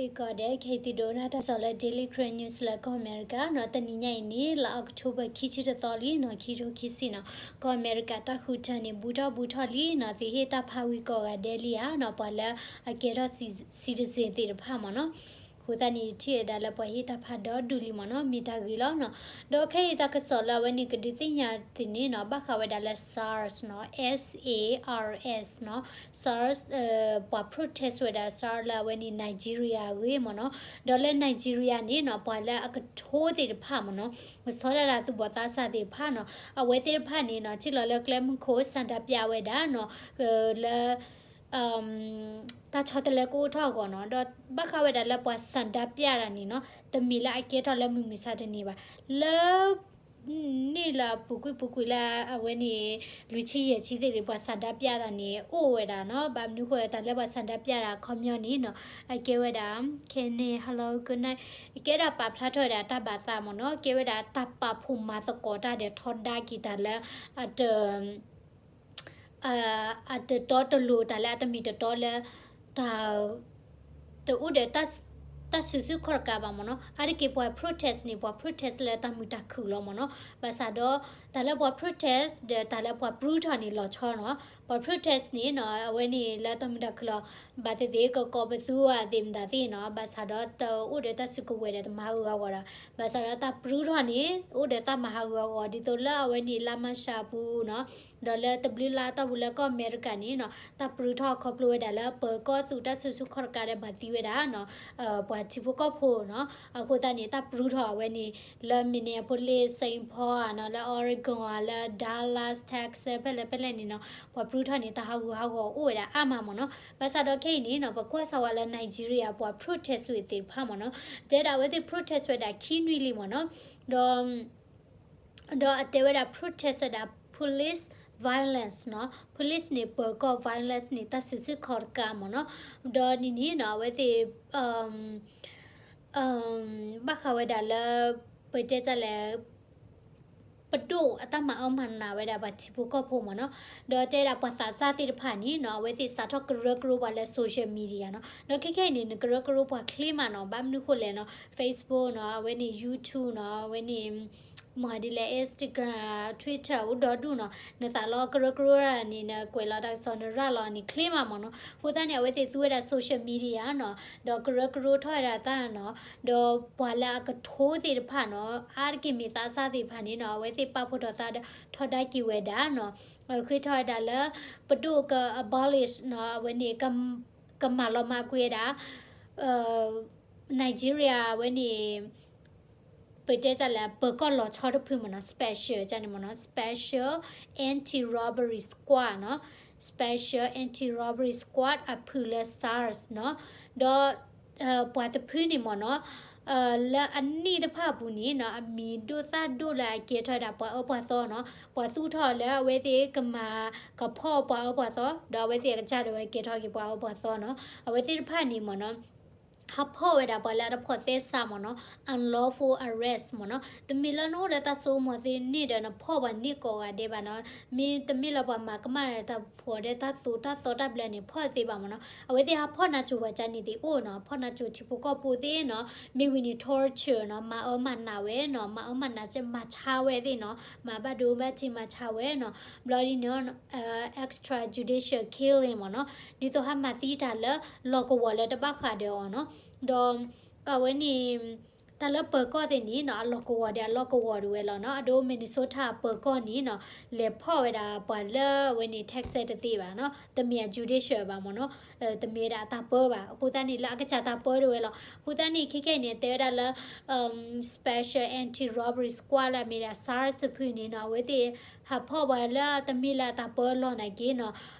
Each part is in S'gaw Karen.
ကီးဒဲး ခဲအံၤသုဒိးနၢ်တၢ်ကစီၣ်လၢ Daily Karen News လၢကီၢ်အမဲရကၤနီၤ, တနံၤညါအံၤန့ၣ် လါ October ခံဆံတသီလံနီၤ, ခံထိခံဆံနီၤ, ကီၢ်အမဲရကၤတၢ်ဃုထၢန့ၣ် ဘူးထီၣ်ဘူးထီၣ်လံနီၤ, သုဟ့ၣ်တၢ်ဖးဝံၤကိးဂၤဒဲးလံဧါနီၤ, ပှၤလၢအကဲထီၣ် citizen သ့ၣ်တဖၣ်မ့ၢ်နီၤ. အဃိသတးန့ၣ် ထံၣ်ဝဲဒၣ်လၢပှၤဟ့ၣ်တၢ်ဖးဒီဒူၣ်လံမ့ၢ်နီၤ, မ့ၢ်တၢ်ဂ့ၤလီၤနီၤ. ဒီးခဲအံၤတၢ်ကစီၣ်လၢအဝဲန့ၣ် ကဒုးသ့ၣ်ညါသုန့ၣ်နီၤ, ဘၣ်ဃးဝဲဒၣ်လၢ SARS နီၤ, S A R S နီၤ, SARS ပှၤ protest ဝဲဒၣ် SARS လၢအဝဲန့ၣ် Nigeria အဂ့ၢ်မ့ၢ်နီၤ. ဒီးလၢ Nigeria န့ၣ်နီၤ, ပှၤလၢအကထိသ့ၣ်တဖၣ်မ့ၢ်နီၤ, ကဆီဒၣ်တၢ်သူၣ်ဘီၣ်သးစၢ်သ့ၣ်တဖၣ်နီၤ, အဝဲသ့ၣ်တဖၣ်န့ၣ်နီၤ, ထံၣ်လီၤလၢကျဲမုၢ်ခိၣ်ဆန္ဒပြဝဲဒၣ်နီၤ, လၢ တၢ်ဆီတလဲကအိၣ်ထီၣ်အဂီၢ်နီၤ, ဒီးဘၣ်ဃးဝဲဒၣ်လၢပှၤဆန္ဒပြတၢ်န့ၣ်နီၤ, တမ့ၢ်လၢအကဲထီၣ်လၢမုၢ်မဆါတနံၤဘၣ်, လၢ န့ၣ်လၢအပူၤကွံာ်ပူၤကွံာ်လၢအဝဲန့ၣ် လွံၢ်ဆံယဲၢ်ဆံသ့ၣ်လံ ပှၤဆန္ဒပြတၢ်န့ၣ် အိၣ်ဝဲဒၣ်နီၤ, ဘၣ်မနုၤဃိတၢ်လၢပှၤဆန္ဒပြတၢ်အခီပညီန့ၣ်နီၤ, အကဲဝဲဒၣ် ခဲန့ၣ် hello good night, အကဲဒၣ်ပာ်ဖျါထီၣ်ဝဲဒၣ်တၢ်ဘၣ်သးမ့ၢ်နီၤ, ကဲဝဲဒၣ်တၢ်ပာ်ဖှိၣ်မၤသကိးတၢ်ဒီးထီဒါက့ၤတၢ်လၢ အတ အတတီတလိၤတၢ်လၢအတမ့ၢ်တတီလၢ တၢ် တအိၣ်ဒီး တၢ်စုဆူၣ်ခီၣ်တကးဘၣ်မ့ၢ်နီၤ, အါတက့ၢ်ပှၤ protest န့ၣ် ပှၤ protest လၢတၢ်မုာ်တၢ်ခုၣ်လီၤမ့ၢ်နီၤ, ဘၣ်ဆၣ်ဒီး တၢ်လၢပှၤ protest ဒီးတၢ်လၢပှၤပြုထီၣ်န့ၣ်လီၤဆီနီၤ, ပှၤ protest န့ၣ်နီၤ အဝဲန့ၣ်လၢတၢ်မုာ်တၢ်ခုၣ်လီၤ, ဘၣ်သ့ၣ်သ့ၣ်ကကိးပသူအီၤသ့ၣ်မတၤသ့ၣ်နီၤ, ဘၣ်ဆၣ်ဒီးတအိၣ်ဒီးတၢ်စုကဝဲၤဒီးတမၤဟးဂူာ်ဟးဂီၤဒီး ဘၣ်ဆၣ်ဒီးတၢ်ပြုထီၣ်န့ၣ် အိၣ်ဒီးတၢ်မၤဟးဂူာ်ဟးဂီၤ ဒ်သိးလၢအဝဲန့ၣ် လါမၢ်ၡးအပူၤနီၤ, ဒီးလၢတဘျုးလါတီၢ်ပူၤလၢကီၢ်အမဲရကၤန့ၣ်နီၤ, တၢ်ပြုထီၣ်ခီဖျိဝဲဒၣ်လၢပၢၤကီၢ်သူးတၢ်စုဆူၣ်ခီၣ်တကးဒီးမၤသံဝဲဒၣ်နီၤ, ပှၤထံဖိကီၢ်ဖိနီၤ, အဃိသတးန့ၣ် တၢ်ပြုထီၣ်အဝဲန့ၣ် လၢ Minneapolis, Saint Paul နီၤ, လၢ Oregon လၢ Dallas, Texas ဖဲလဲၣ်ဖဲလဲၣ်န့ၣ်နီၤ, ပှၤပြုထီၣ်န့ၣ် တၢ်ဟးဂူာ်ဟးဂီၤအိၣ်ဝဲဒၣ်အါမးမ့ၢ်နီၤ, ဘၣ်ဆၣ်ဒီးခဲအံၤန့ၣ်နီၤ ပကွၢ်စၢၤဝဲလၢ Nigeria ပှၤ protest ဝဲသ့ၣ်တဖၣ်မ့ၢ်နီၤ, တဲဒၣ်အဝဲသ့ၣ် protest ဝဲဒၣ်ခံနွံလံမ့ၢ်နီၤ, ဒီး ဒီးအတဲဝဲဒၣ် protest ဝဲဒၣ် police violence နီၤ, police န့ၣ် ပၢၤကီၢ် violence န့ၣ် တၢ်စုဆူၣ်ခီၣ်တကးမ့ၢ်နီၤ, ဒီးန့ၣ်န့ၣ်နီၤ အဝဲသ့ၣ် ဘၣ်ဃးဝဲဒၣ်လၢ ပတဲတၢ်လဲၣ် ပဒိၣ်အတၢ်မၤအၢမၤနးဝဲဒၣ်ပှၤထံဖိကီၢ်ဖိမ့ၢ်နီၤ, ဒီးတဲဒၣ်ပှၤသးစၢ်သ့ၣ်တဖၣ်န့ၣ်နီၤ အဝဲသ့ၣ်စးထီၣ်ကရၢကရိပှၤလၢ social media နီၤ, ဒီးခဲခဲအံၤန့ၣ် နကရၢကရိပှၤချ့မးနီၤ, ဘၣ်မနုၤဃိလဲၣ်နီၤ Facebook နီၤ, အဝဲန့ၣ် YouTube နီၤ, အဝဲန့ၣ် မ့ၢ်ဒ်လဲၣ် Instagram, Twitter အိၣ်ဒီဒူၣ်နီၤ, နသးလီကရၢကရိတၢ်န့ၣ် နကွဲးလီၤတၢ်ကစီၣ် နရၤလီၤန့ၣ် ချ့မးမ့ၢ်နီၤ, အဃိသတးန့ၣ် အဝဲသ့ၣ်သူဝဲဒၣ် social media နီၤ, ဒီးကရၢကရိထီၣ်ဝဲဒၣ်တၢ်နီၤ, ဒီးပှၤလၢအကထိသ့ၣ်တဖၣ်နီၤ, အါတက့ၢ်မ့ၢ်သးစၢ်သ့ၣ်တဖၣ်န့ၣ်နီၤ, အဝဲသ့ၣ်ပာ်ဖှိၣ်ထီၣ်သးဒီးထီဒါက့ၤဝဲဒၣ်နီၤ, ဃ့ထီၣ်ဝဲဒၣ်လၢ ပဒိၣ်က abolish နီၤ, အဝဲန့ၣ် ကမၤလီၤမၢ်ကွံာ်ဝဲဒၣ် Nigeria အဝဲန့ၣ် ပတဲတၢ်လၢပၢၤကီၢ်လီၤဆီတဖုမ့ၢ်နီၤ, special န့ၣ်မ့ၢ်နီၤ, Special Anti-Robbery Squad နီၤ, Special Anti-Robbery Squad အဖုလၢ SARS နီၤ, ဒီး ပှၤတဖုန့ၣ်မ့ၢ်နီၤ, လၢအနံၣ်တဖၣ်အပူၤန့ၣ်နီၤ, အမံၤဒိၣ်သၣ်ဒိၣ်လၢအကဲထီၣ်ဝဲဒၣ်ပှၤအၢပှၤသီနီၤ, ပှၤသူၣ်ထီၣ်လၢအဝဲသ့ၣ်ကမၤကဖီၣ်ပှၤအၢပှၤသီ, ဒီးအဝဲသ့ၣ်အကစၢ်ဒၣ်ဝဲကဲထီၣ်က့ၤပှၤအၢပှၤသီနီၤ, အဝဲသ့ၣ်တဖၣ်န့ၣ်မ့ၢ်နီၤ ဟးဖီၣ်ဝဲဒၣ်ပှၤလၢအတဖိးသဲစးမ့ၢ်နီၤ, unlawful arrest မ့ၢ်နီၤ, တမ့ၢ်လၢနအိၣ်ဒီးတၢ်စိကမီၤသ့န့ၣ်ဒီး နဖီၣ်ပှၤန့ၢ်ကိးဂၤဒဲးဘၣ်နီၤ, မ့တမ့ၢ်လၢပှၤမၤကမၣ်တၢ်ဖိးဒီးတၢ်သိးတၢ်သီတၢ်ဘျၢန့ၣ် ဖီၣ်သ့ဘၣ်မ့ၢ်နီၤ, အဝဲသ့ၣ်ဟးဖီၣ်နၤစိၤပှၤကန့ၣ်သ့ၣ်အိၣ်နီၤ, ဖီၣ်နၤစိၤထံဖိကီၢ်ဖိသ့ၣ်နီၤ, မ့ၢ်ဝံၤန့ၣ် torture နီၤ, မၤအၢမၤနးဝဲနီၤ, မၤအၢမၤနးစဲးမၤဆါဝဲသ့ၣ်နီၤ, မၤဘၣ်ဒိဘၣ်ထံးမၤဆါဝဲနီၤ, ဘျီဒ်န့ၣ် extrajudicial killing မ့ၢ်နီၤ, ဒ်သိးဟးမၤသံတၢ်လၢလီၢ်ကဝီၤလၢတဘၣ်ဃးဒီးအီၤနီၤ, ဒီးအဝဲန့ၣ် တၢ်လၢပၢၤကီၢ်သ့ၣ်န့ၣ်နီၤ, အလီၢ်ကဝီၤဒီးအလီၢ်ကဝီၤဒၣ်ဝဲလီၤနီၤ, အဒိ Minnesota ပၢၤကီၢ်န့ၣ်နီၤ, လဲၤဖီၣ်ဝဲဒၣ်ပှၤလၢအဝဲန့ၣ် Texas တသ့ဘၣ်နီၤ, တမ့ၢ်အ judicial ဘၣ်မ့ၢ်နီၤ, တမ့ၢ်ဝဲဒၣ်အတၢ်ပၢဘၣ်, အဃိသတးန့ၣ် လၢအကစၢ်တၢ်ပၢဒၣ်ဝဲလီၤ, အဃိသတးန့ၣ် ခဲခဲအံၤန့ၣ် တဲဝဲဒၣ်လၢ Special Anti-Robbery Squad လၢအမ့ၢ်ဒၣ် SARS တဖုန့ၣ်နီၤ, အဝဲသ့ၣ်ဟးဖီၣ်ပှၤလၢတမ့ၢ်လၢအတၢ်ပၢလီၤနာ်က့နီၤ,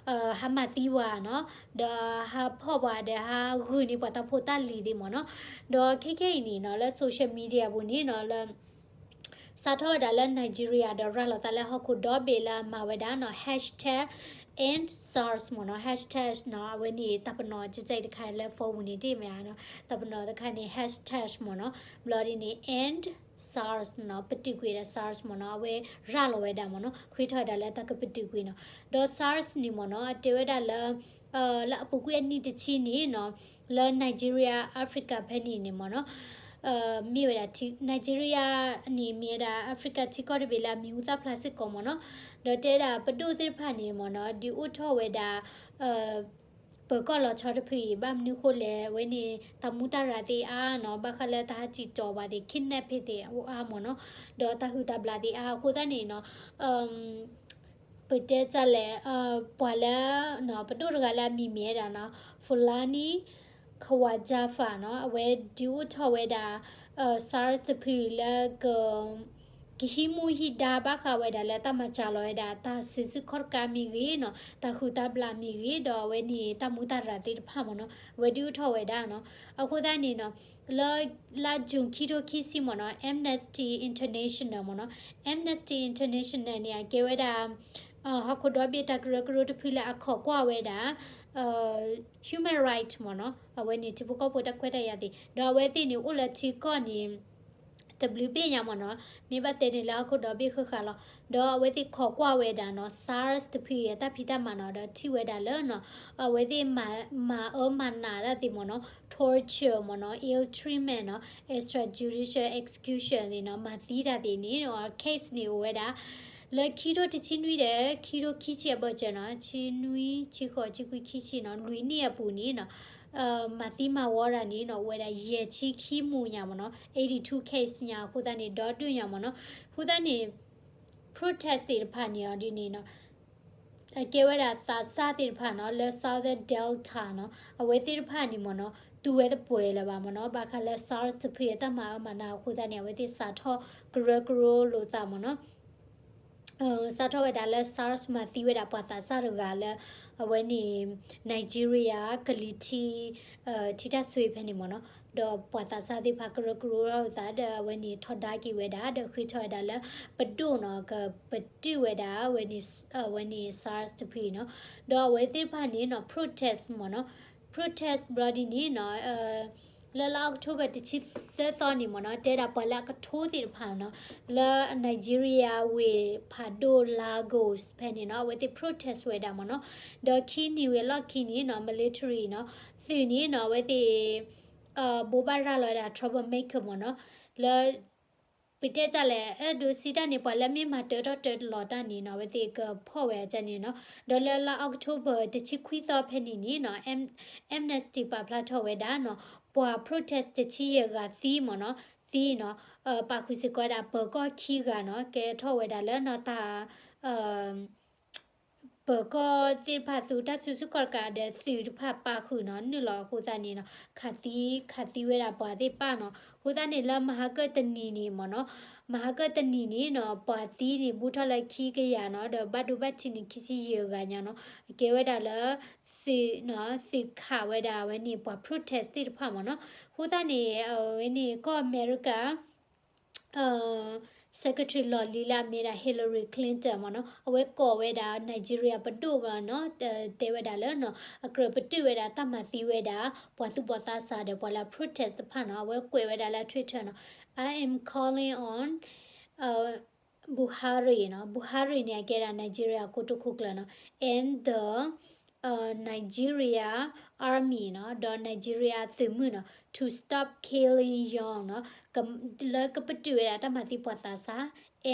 ဟးမၤသံပှၤနီၤ, ဒီးဟးဖီၣ်ပှၤဒီးဟးဂုာ်န့ၢ်ပှၤတၢ်ဖိတၢ်လံၤသ့ၣ်မ့ၢ်နီၤ, ဒီးခဲခဲအံၤန့ၣ်နီၤ လၢ social media ပူၤန့ၣ်နီၤ, လၢ စးထီၣ်ဝဲဒၣ်လၢ Nigeria ဒီးရၤလီၤသးလၢဟီၣ်ခိၣ်ဒီဘ့ၣ်လၢအမၤဝဲဒၣ်နီၤ, hashtag end SARS မ့ၢ်နီၤ, hashtag နီၤ, အဝဲန့ၣ်တၢ်ပနီၣ်ကဲကဲအံၤတခါလၢ phone ပူၤန့ၣ်တ့ၢ်မ့ၢ်ဧါနီၤ, တၢ်ပနီၣ်တခါန့ၣ် hashtag မ့ၢ်နီၤ, ဘျီဒ်န့ၣ် end SARS နီၤ, ပတုာ်ကွံာ်ဝဲဒၣ် SARS မ့ၢ်နီၤ, အဝဲရၤလီၤဝဲဒၣ်မ့ၢ်နီၤ, ဃ့ထီၣ်ဝဲဒၣ်လၢတၢ်ကပတုာ်ကွံာ်နီၤ, ဒီး SARS န့ၣ်မ့ၢ်နီၤ, အတဲဝဲဒၣ်လၢ လၢအပူၤကွံာ်အနံၣ်တဆံန့ၣ်နီၤ, လၢ Nigeria Africa ဖဲန့ၣ်န့ၣ်မ့ၢ်နီၤ, မ့ၢ်ဝဲဒၣ် Nigeria န့ၣ် မ့ၢ်ဝဲဒၣ် Africa ထံကီၢ်တဘ့ၣ်လၢအမံၤဟူသၣ်ဖျါစ့ၢ်ကီးမ့ၢ်နီၤ, ဒီးတဲဒၣ်ပဒိၣ်သ့ၣ်တဖၣ်န့ၣ်မ့ၢ်နီၤ ဒုးအိၣ်ထီၣ်ဝဲဒၣ် ပၢၤကီၢ်လီၤဆီတဖုအံၤ ဘၣ်မနုၤဃိလဲၣ် အဝဲန့ၣ် တၢ်မူတၢ်ရၤသ့ၣ်အါနီၤ, ဘၣ်ဃးလၢတၢ်ဟးစံၣ်တီၤဘၣ်သ့ၣ် kidnap ဖဲသ့ၣ်အါမ့ၢ်နီၤ, ဒီးတၢ်ဟုၣ်တၢ်ဘျၣ်သ့ၣ်အါအဃိသတးန့ၣ်နီၤ, ပတဲတၢ်လဲၣ်, ပှၤလၢ ပဒိၣ်တဂၤလၢအမံၤမ့ၢ်ဝဲဒၣ်နီၤ Fulani Khawajafa နီၤ, အဝဲဒုးအိၣ်ထီၣ်ဝဲဒၣ် SARS တဖုလၢ ကဟံးမူဟံးဒါဘၣ်ဃးဝဲဒၣ်လၢတၢ်မၤစှၤလီၤဝဲဒၣ် တၢ်စုဆူၣ်ခီၣ်တကးမ့ၢ်ဂ့ၤနီၤ, တၢ်ဟုၣ်တၢ်ဘျၣ်မ့ၢ်ဂ့ၤ, ဒီးအဝဲန့ၣ်တၢ်မူတၢ်ရၤသ့ၣ်တဖၣ်မ့ၢ်နီၤ, အဝဲဒုးအိၣ်ထီၣ်ဝဲဒၣ်နီၤ, အဃိသတးန့ၣ်နီၤ, လၢ လါ June ခံထိခံဆံမ့ၢ်နီၤ Amnesty International မ့ၢ်နီၤ, Amnesty International န့ၣ် အကဲဝဲဒၣ် ဟီၣ်ခိၣ်ဒီဘ့ၣ်တၢ်ကရၢကရိတဖုလၢအခိးကွၢ်ဝဲဒၣ် human right မ့ၢ်နီၤ, အဝဲန့ၣ်ထံဖိကီၢ်ဖိတၢ်ခွဲးတၢ်ယာ်သ့ၣ်, ဒီးအဝဲသ့ၣ်န့ၣ်အိၣ်လၢထံကီၢ်န့ၣ် တဘျုးဘ့ၣ်ညါမ့ၢ်နီၤ, မ့ၢ်ဘၣ်တဲန့ၣ်လၢဟီၣ်ခိၣ်ဒီဘ့ၣ်ဃၣ်ဃၣ်လီၤ, ဒီးအဝဲသ့ၣ်ခိးကွၢ်ဝဲဒၣ်နီၤ SARS တဖုအံၤအတၢ်ဖံးတၢ်မၤနီၤ, ဒီးထံၣ်ဝဲဒၣ်လၢနီၤ, အဝဲသ့ၣ်မၤအၢမၤနးတၢ်သ့ၣ်မ့ၢ်နီၤ, torture မ့ၢ်နီၤ, ill treatment နီၤ, extrajudicial execution သ့ၣ်နီၤ, မၤသံတၢ်သ့ၣ်န့ၣ် case န့ၣ်အိၣ်ဝဲဒၣ် လၢခံထိတဆံနွံဒီး ခံထိခံဆံအဘၢၣ်စၢၤနီၤ, ဆံနွံ ဆံဃိး ဆံခွံ ခံဆံနီၤ, လွံၢ်နံၣ်အပူၤန့ၣ်နီၤ, မၤသံမၤဝီတၢ်န့ၣ်နီၤ အိၣ်ဝဲဒၣ်ယဲၢ်ဆံခံမူညါမ့ၢ်နီၤ, eighty two case ညါအဃိသတးန့ၣ် ဒီဒုၣ်ညါမ့ၢ်နီၤ, အဃိသတးန့ၣ် protest သ့ၣ်တဖၣ်န့ၣ်အီၤဒ်န့ၣ်နီၤ အကဲဝဲဒၣ်သးစၢ်သ့ၣ်တဖၣ်နီၤ လၢ Southern Delta နီၤ, အဝဲသ့ၣ်တဖၣ်န့ၣ်မ့ၢ်နီၤ တူၢ်ဝဲတပှဲၤလၢၤဘၣ်မ့ၢ်နီၤ, ဘၣ်ဃးလၢ SARS တဖုအတၢ်မၤအၢမၤနးအဃိသတးန့ၣ် အဝဲသ့ၣ်စးထီၣ်ကရၢကရိလိာ်သးမ့ၢ်နီၤ စးထီၣ်ဝဲဒၣ်လၢ SARS မၤသံဝဲဒၣ်ပှၤသးစၢ်တဂၤလၢ အဝဲန့ၣ် Nigeria ကလံၤထံး ထံတၢ်ဆွ့ဖဲန့ၣ်မ့ၢ်နီၤ, ဒီးပှၤသးစၢ်သ့ၣ်တဖၣ်ကရၢကရိလိာ်သးဒီး အဝဲန့ၣ်ထီဒါက့ၤဝဲဒၣ် ဒီးဃ့ထီၣ်ဝဲဒၣ်လၢ ပဒိၣ်နီၤ ကပတုာ်ဝဲဒၣ် အဝဲန့ၣ် SARS တဖုအံၤနီၤ, ဒီးအဝဲသ့ၣ်တဖၣ်န့ၣ်နီၤ protest မ့ၢ်နီၤ, protest ဘျီဒ်န့ၣ်နီၤ လၢလါ October တဆံသၢသီန့ၣ်မ့ၢ်နီၤ တဲဒၣ်ပှၤလၢအကထိသ့ၣ်တဖၣ်နီၤ လၢ Nigeria ဝ့ၢ်ဖးဒိၣ် Lagos ဖဲန့ၣ်နီၤ အဝဲသ့ၣ် protest ဝဲဒၣ်မ့ၢ်နီၤ, ဒီးခံနံၣ်ဝံၤအလီၢ်ခံန့ၣ်နီၤ military နီၤ သုးန့ၣ်နီၤ အဝဲသ့ၣ် ဘိးဘၣ်ရၤလီၤဝဲဒၣ် trouble maker မ့ၢ်နီၤ လၢ ပတဲတၢ်လဲၣ် အဲၣ်ဒိးစံးတၢ်န့ၣ် ပှၤလၢမ့ၢ်မၤတၢထီၣ်တၢလီၤတၢ်န့ၣ်နီၤ အဝဲသ့ၣ်ကဖီၣ်ဝဲဒၣ်န့ၣ်နီၤ, ဒီးလၢလါ October တဆံခွံသီဖဲန့ၣ်န့ၣ်နီၤ Amnesty ပာ်ဖျါထီၣ်ဝဲဒၣ်နီၤ ပှၤ protest တဆံယဲၢ်ဂၤသံမ့ၢ်နီၤ သံနီၤ ပာ်ဃုာ်စ့ၢ်ကီးဝဲဒၣ်ပၢၤကီၢ်ခံဂၤနီၤ ကဲထီၣ်ဝဲဒၣ်လၢနီၤတၢ် ပၢၤကီၢ်သ့ၣ်တဖၣ်သုးတၢ်စုဆူၣ်ခီၣ်တကးဒီးသုးတဖၣ်ပာ်ဃုာ်နီၤ နုာ်လီၤအဃိသတးန့ၣ်နီၤ ခးသံ ခးသံဝဲဒၣ်ပှၤသ့ၣ်တဖၣ်နီၤ အဃိသတးန့ၣ်လၢမဟါကၢၢ်တနံၤန့ၣ်မ့ၢ်နီၤ မဟါကၢၢ်တနံၤန့ၣ်နီၤ ပှၤသံန့ၣ်ဘူးထီၣ်လၢခံကယၤနီၤ ဒီးဘၣ်ဒိဘၣ်ထံးန့ၣ်ခံဆံယဲၢ်ဂၤညါနီၤ အကဲဝဲဒၣ်လၢ သုးနီၤ သုးခးဝဲဒၣ်အဝဲန့ၣ်ပှၤ protest သ့ၣ်တဖၣ်မ့ၢ်နီၤ အဃိသတးန့ၣ် အဝဲန့ၣ်ကီၢ်အမဲရကၤ secretary လီၢ်လံၤလၢအမ့ၢ်ဒၣ် Hillary Clinton မ့ၢ်နီၤ အဝဲကိးဝဲဒၣ် Nigeria ပဒိၣ်မ့ၢ်နီၤ တဲဝဲဒၣ်လၢနီၤ အကြၢးပတုာ်ဝဲဒၣ်တၢ်မၤသံဝဲဒၣ် ပှၤသူၣ်ဘီၣ်သးစၢ်ဒီးပှၤလၢ protest တဖၣ်နီၤ အဝဲကွဲးဝဲဒၣ်လၢ Twitter နီၤ I am calling on Buhari နီၤ Buhari န့ၣ် အကဲဒၣ် Nigeria ကိတိာ်ခိၣ်ကျၢၢ်နီၤ and the Nigeria Army နီၤ ဒီး Nigeria သုးမုၢ်နီၤ to stop killing young နီၤ လၢကပတုာ်ဝဲဒၣ်တၢ်မၤသံပှၤသးစၢ်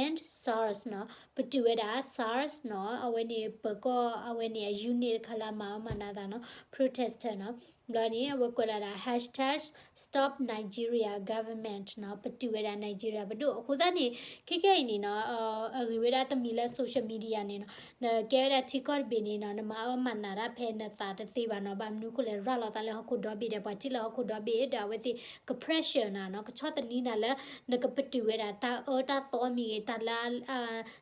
and SARS နီၤ ပတုာ်ဝဲဒၣ် SARS နီၤ အဝဲန့ၣ်ပၢၤကီၢ်အဝဲန့ၣ်အ unit တခါလၢအမၤအၢမၤနးသးနီၤ protester နီၤ ဘျီန့ၣ် အဝဲကွဲးလီၤဒၣ် hashtag stop Nigeria government နီၤ ပတုာ်ဝဲဒၣ် Nigeria ပဒိၣ် အဃိသတးန့ၣ် ခဲကနံၣ်အံၤန့ၣ်နီၤ အဂ့ၤဝဲဒၣ်တမံၤလၢ social media န့ၣ်နီၤ နကဲဝဲဒၣ်ထံကီၢ်တဘ့ၣ်န့ၣ်နီၤ နမၤအၢမၤနးဒၣ်ဖဲနသးတသ့ဘၣ်နီၤ ဘၣ်မနုၤဃိလဲၣ် ရၤလီၤသးလၢဟီၣ်ခိၣ်ဒီဘ့ၣ်ဒီး ပှၤထံၣ်လၢဟီၣ်ခိၣ်ဒီဘ့ၣ်ဒီး အဝဲသ့ၣ်က pressure နၤနီၤ ကဆီၣ်သနံးနၤလၢ နကပတုာ်ဝဲဒၣ်တၢ်အၢတၢ်သီမ့ၢ်ဂ့ၤ တၢ်လၢ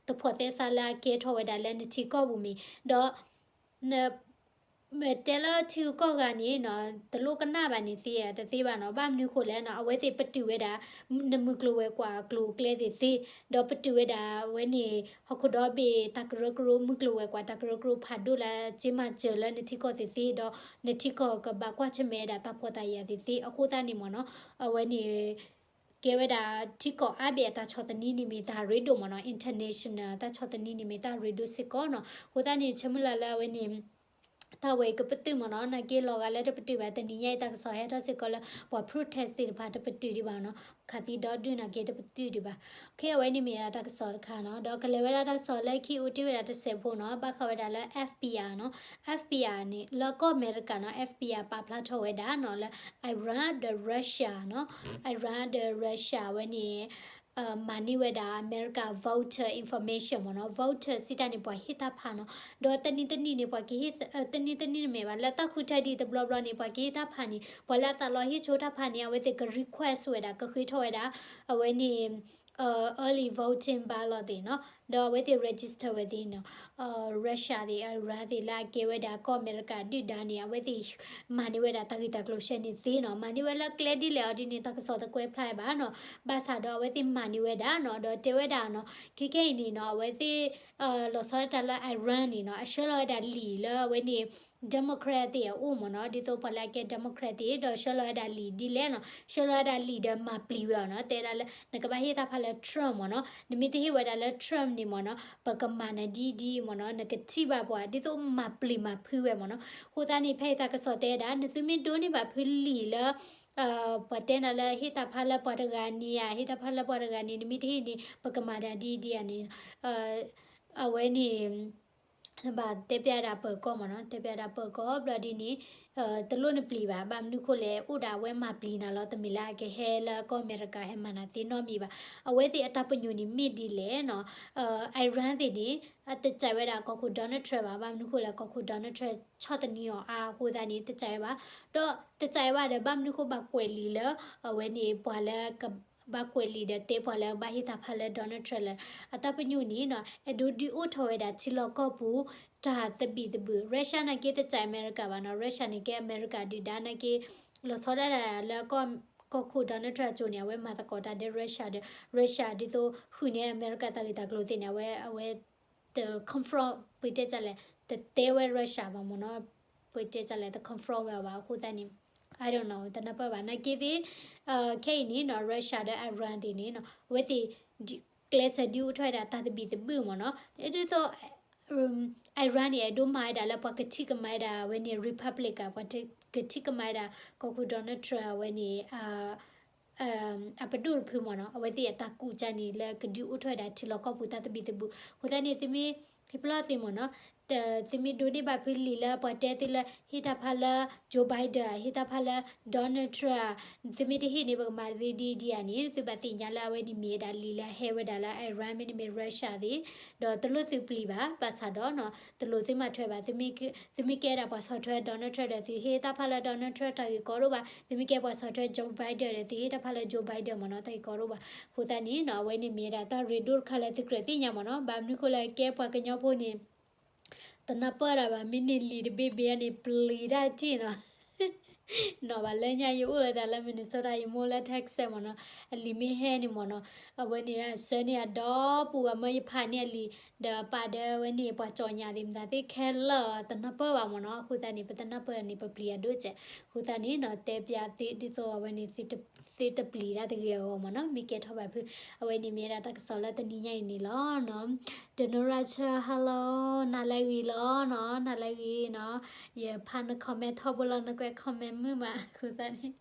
တဖိးသဲစးလၢအကဲထီၣ်ဝဲဒၣ်လၢနထံကီၢ်ပူၤမ့ၢ် ဒီး န မ့ၢ်တဲလၢထံဂုၤကီၢ်ဂၤန့ၣ်နီၤ တလိၣ်ကနၣ်ဘၣ်န့ၣ်သ့ တသ့ဘၣ်နီၤ ဘၣ်မနုၤဃိလဲၣ်နီၤ အဝဲသ့ၣ်ပတုာ်ဝဲဒၣ် နမုၢ်ကျိၤဝဲၤကွာ်အကျိၤအကျဲသ့ၣ်သ့ ဒီးပတုာ်ဝဲဒၣ်အဝဲန့ၣ် ဟီၣ်ခိၣ်ဒီဘ့ၣ်တၢ်ကရၢကရိ မုၢ်ကျိၤဝဲၤကွာ်တၢ်ကရၢကရိဖးဒိၣ်လၢစ့မၤစၢၤလၢနထံကီၢ်သ့ၣ်သ့ ဒီးနထံကီၢ်ကဘၣ်ကွၢ်ဆၢၣ်မဲာ်ဝဲဒၣ်တၢ်ဖှီၣ်တၢ်ယာ်သ့ၣ်သ့ အဃိသတးန့ၣ်မ့ၢ်နီၤ အဝဲန့ၣ် ကဲဝဲဒၣ်ထံကီၢ်အါဘ့ၣ်အတၢ်ဆီၣ်သနံးန့ၣ်မ့ၢ်တၢ်ရ့ဒိၣ်မ့ၢ်နီၤ international တၢ်ဆီၣ်သနံးန့ၣ်မ့ၢ်တၢ်ရ့ဒိၣ်စ့ၢ်ကီးနီၤ အဃိသတးန့ၣ် ဆၢမုၢ်လၢ်လၢအဝဲန့ၣ် တၢ်ဝဲအံၤကပတုာ်မ့ၢ်နီၤ, နာ်က့လီၤဂာ်လၢတပတုာ်ဘၣ်, တနံၤညါအံၤတၢ်ကစီၣ်ဟဲထီၣ်စ့ၢ်ကီးလၢ ပှၤ protest သ့ၣ်တဖၣ်တပတုာ်ဒံးဘၣ်နီၤ, ခးသံဒီဒုၣ်နာ်က့တပတုာ်ဒံးဘၣ်. ခဲအံၤအဝဲန့ၣ်မ့ၢ်ဒၣ်တၢ်ကစီၣ်တခါနီၤ, ဒီးကလဲၤဝဲဒၣ်တၢ်ကစီၣ်လၢခံအိၣ်တ့ၢ်ဝဲဒၣ်တစဲးဖိနီၤ, ဘၣ်ဃးဝဲဒၣ်လၢ F B I နီၤ, F B I န့ၣ် လၢကီၢ်အမဲရကၤနီၤ, F B I ပာ်ဖျါထီၣ်ဝဲဒၣ်နီၤ, လၢ Iran ဒီး Russia နီၤ, Iran ဒီး Russia ဝဲန့ၣ် မၤန့ၢ်ဝဲဒၣ်အမဲရကၤ voter information မ့ၢ်နီၤ, voter စံးတၢ်န့ၣ် ပှၤဟ့ၣ်တၢ်ဖးနီၤ, ဒီးတနံၤတနံၤန့ၣ် ပှၤကဟ့ၣ်, တနံၤတနံၤန့ၣ်မ့ၢ်ဘၣ်, လၢတၢ်ဃုထၢဒံးတဘျီဘျီန့ၣ် ပှၤကဟ့ၣ်တၢ်ဖးန့ၣ် ပှၤလၢအသးလီဟ့ၣ်ဆိတၢ်ဖးန့ၣ် အဝဲသ့ၣ်က request ဝဲဒၣ် ကဃ့ထီၣ်ဝဲဒၣ် အဝဲန့ၣ် early voting ballot သ့ၣ်နီၤ, ဒီးအဝဲသ့ၣ် register ဝဲသ့ၣ်နီၤ, Russia သ့ၣ် Iran သ့ၣ်လၢအကဲဝဲဒၣ်ကီၢ်အမဲရကၤဒုၣ်ဒါန့ၣ် အဝဲသ့ၣ်မၤန့ၢ်ဝဲဒၣ်တၢ်ဂ့ၢ်တၢ်ကျိၤဆဲန့ၣ်သ့နီၤ, မၤန့ၢ်ဝဲလၢကျဲဒ်လဲၣ်အီၤဒ်န့ၣ် တၢ်ကစီၣ်တကွဲးဖျါဘၣ်နီၤ, ဘၣ်ဆၣ်ဒီးအဝဲသ့ၣ်မၤန့ၢ်ဝဲဒၣ်နီၤ, ဒီးတဲဝဲဒၣ်နီၤ, ခဲခဲအံၤန့ၣ်နီၤ အဝဲသ့ၣ် လီၤဆီဒၣ်တၢ်လၢ Iran န့ၣ်နီၤ, အဆှၢလီၤဝဲဒၣ်လံာ်လၢအဝဲန့ၣ် Democrat သ့ၣ်အအိၣ်မ့ၢ်နီၤ, ဒ်သိးပှၤလၢအကဲ Democrat သ့ၣ် ဒီးဆှၢလီၤဝဲဒၣ်လံာ်ဒ်လဲၣ်နီၤ, ဆှၢလီၤဝဲဒၣ်လံာ်ဒီးမၤပျံၤဝဲအီၤနီၤ, တဲဒၣ်လၢ နကဘၣ်ဟ့ၣ်တၢ်ဖးလၢ Trump မ့ၢ်နီၤ, နမ့ၢ်တဟ့ၣ်ဝဲဒၣ်လၢ Trump န့ၣ်မ့ၢ်နီၤ, ပကမၤနၤဒ်ဒ်မ့ၢ်နီၤ, နကထံၣ်ဘၣ်ပှၤ ဒ်သိးမၤပျံၤမၤဖုးဝဲမ့ၢ်နီၤ, အဃိသတးန့ၣ် ဖဲအံၤတၢ်ကစီၣ်တဲဒၣ် နသုမ့ၢ်ဒိးန့ၢ်ဘၣ်ဖုလံာ်လၢ ပှၤတဲနၤလၢဟ့ၣ်တၢ်ဖးလၢပှၤတဂၤန့ၣ်ဧါ, ဟ့ၣ်တၢ်ဖးလၢပှၤတဂၤန့ၣ်, နမ့ၢ်တဟ့ၣ်န့ၣ် ပကမၤနၤဒ်ဒ်ဧါန့ၣ်, အဝဲန့ၣ် ဘၣ်တဲပျးဒၣ်ပၢၤကီၢ်မ့ၢ်နီၤ, တဲပျးဒၣ်ပၢၤကီၢ်ဘျီဒ်န့ၣ်, တလိၣ်နပျံၤဘၣ်, ဘၣ်မနုၤဃိလဲၣ်, အိၣ်ဒၣ်အဝဲမၤပျံၤနၤလီၤ, တမ့ၢ်လၢအကဟဲလၢကီၢ်အမဲရကၤဟဲမၤနၤသ့နီတမံၤဘၣ်. အဝဲသ့ၣ်အတၢ်ပညိၣ်န့ၣ်မ့ၢ်ဒ်လဲၣ်နီၤ, Iran သ့ၣ်န့ၣ် အတကြၢးဝဲဒၣ်ကီၢ်ခိၣ် Donald Trump ဘၣ်, ဘၣ်မနုၤဃိလဲၣ်, ကီၢ်ခိၣ် Donald Trump ဆီၣ်သနံးအီၤအါအဃိသတးန့ၣ် တကြၢးဝဲဘၣ်, ဒီးတကြၢးဝဲဘၣ်ဒီး ဘၣ်မနုၤဃိဘၣ်ကွဲးလံာ်လၢ အဝဲန့ၣ် ပှၤလၢက ဘၣ်ကွဲးလံာ်ဒီးတဲပှၤလၢဘၣ်ဟ့ၣ်တၢ်ဖးလၢ Donald Trump လဲၣ်. အတၢ်ပညိၣ်န့ၣ်နီၤ, အဲၣ်ဒိးဒုးအိၣ်ထီၣ်ဝဲဒၣ်ထံလီၢ်ကီၢ်ပူၤ တၢ်သဘံၣ်သဘုၣ်, Russia နာ်က့တစဲးအမဲရကၤဘၣ်နီၤ, Russia န့ၣ်ကဲအမဲရကၤဒုၣ်ဒါနာ်က့, လီၤဆီဒၣ်တၢ်လၢကီၢ်ခိၣ် Donald Trump အစိၤန့ၣ် အဝဲမၤသကိးတၢ်ဒီး Russia ဒီး Russia ဒ်သိးဃုာ်န့ၢ်အမဲရကၤတၢ်ဂ့ၢ်တၢ်ကျိၤသ့ၣ်န့ၣ် အဝဲ အဝဲ တ confront ပတဲလဲၣ်, တတဲဝဲ Russia ဘၣ်မ့ၢ်နီၤ, ပတဲလဲၣ် တ confront ဝဲအီၤဘၣ်အဃိသတးန့ၣ်, I don't know, တနၢ်ပၢၢ်ဘၣ် နာ်က့သ့ၣ်, ခဲအံၤန့ၣ်နီၤ Russia ဒီး Iran သ့ၣ်န့ၣ်နီၤ အဝဲသ့ၣ် ကျဲးစၢးဒုးအိၣ်ထီၣ်ဝဲဒၣ်တၢ်သဘံၣ်သဘုၣ်မ့ၢ်နီၤ, ဒ်သိး Iran န့ၣ် အဲၣ်ဒိးမၤဝဲဒၣ်လၢပှၤကထံၣ်ကမၤဝဲဒၣ်အဝဲန့ၣ် Republic ပှၤကထံၣ်ကမၤဝဲဒၣ် ကီၢ်ခိၣ် Donald Trump အဝဲန့ၣ် အပဒိၣ်တဖုမ့ၢ်နီၤ, အဝဲသ့ၣ်အတၢ်ကူၣ်ကါန့ၣ် လၢကဒုးအိၣ်ထီၣ်ဝဲဒၣ်ထံလီၢ်ကီၢ်ပူၤတၢ်သဘံၣ်သဘုၣ်, အဃိသတးန့ၣ် သုမ့ၢ် ဟ့ၣ်ပလီၢ်သုမ့ၢ်နီၤ, သုမ့ၢ်ဒိးန့ၢ်ဘၣ်ဖုလံာ်လၢပှၤတဲသုလၢ ဟ့ၣ်တၢ်ဖးလၢ Joe Biden ဧါ, ဟ့ၣ်တၢ်ဖးလၢ Donald Trump ဧါ, သုမ့ၢ်တဟ့ၣ်န့ၣ် ပကမၤသုဒ်ဒ်ဧါန့ၣ် သုဘၣ်သ့ၣ်ညါလၢအဝဲန့ၣ်မ့ၢ်ဝဲဒၣ်လံာ်လၢဟဲဝဲဒၣ်လၢ Iran မ့တမ့ၢ် Russia သ့ၣ်, ဒီးတလိၣ်သုပျံၤဘၣ်, ဘၣ်ဆၣ်ဒီးနီၤ တလိၣ်သုမၤထွဲဘၣ်, သုမ့ၢ်ကဲဒၣ်ပှၤဆီၣ်ထွဲ Donald Trump ဒီး သုဟ့ၣ်တၢ်ဖးလၢ Donald Trump တၢ်ဂ့ၢ်ကီဒိၣ်ဘၣ်, သုမ့ၢ်ကဲပှၤဆီၣ်ထွဲ Joe Biden ဒီး သုဟ့ၣ်တၢ်ဖးလၢ Joe Biden မ့ၢ်နီၤ တၢ်ဂ့ၢ်ကီဒိၣ်ဘၣ်, အဃိသတးန့ၣ်နီၤ အဝဲန့ၣ်မ့ၢ်ဝဲဒၣ်တၢ်ရ့ဒိၣ်တခါလၢသုကြၢးသ့ၣ်ညါမ့ၢ်နီၤ, ဘၣ်မနုၤဃိလၢကဲပှၤကညီဖိန့ၣ် တနၢ်ပၢၢ်ဒၣ်ဘၣ်, မ့ၢ်န့ၢ်လံာ်တဘ့ၣ်ဘ့ၣ်န့ၣ် ပျံၤတၢ်ထံၣ်နီၤ, နီၢ်ဘၣ်လၢညါယအိၣ်ဝဲဒၣ်လၢ Minnesota ယမိၢ်လၢ Texas မ့ၢ်နီၤ, အလံာ်မ့ၢ်ဟဲန့ၣ်မ့ၢ်နီၤ, အဝဲန့ၣ်အဆၢန့ၢ်အဒီပူၤ အမၢယဖးန့ၢ်အလံာ်, ဒီးပာ်ဒီးဝဲန့ၣ် ပှၤကၠီၣ်ညါသ့ၣ်မတၤသ့ၣ်ခဲလၢာ် တနၢ်ပၢၢ်ဘၣ်မ့ၢ်နီၤ, အဃိသတးန့ၣ် ပတနၢ်ပၢၢ်န့ၣ် ပပျံၤအဒိၣ်ကဲး, အဃိသတးန့ၣ်နီၤ တဲပျးသုဒ်သိးအဝဲန့ၣ် သုတပျံၤတၢ်တဂ့ၤအဂီၢ်မ့ၢ်နီၤ, မ့ၢ်ကဲထီၣ်ဘၣ်ဖု အဝဲန့ၣ်မ့ၢ်ဝဲဒၣ်တၢ်ကစီၣ်လၢတနံၤညါအံၤန့ၣ်လီၤနီၤ, ဒိးနိရၢ်ဆၢ hello နၤလၢအဂ့ၤလီၤနီၤ, နၤလၢအဂ့ၤနီၤ, ယဖးန comment ထီဘိလီၤ နကွဲး comment မုာ်မး အဃိသတးန့ၣ်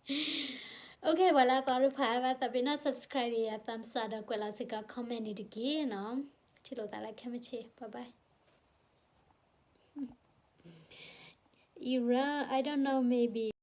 OK ပှၤလၢအသီတဖၣ်ဘၣ်သးပ့ၤနီၣ် subscribe ဒီးယၤ thumbs up ဒီးကွဲးလီၤစ့ၢ်ကီး comment န့ၣ်တက့ၢ်နီၤ, ထံၣ်လိာ်သးလၢခဲမုၢ်ဆ့ၣ် bye bye. Iran, I don't know, maybe.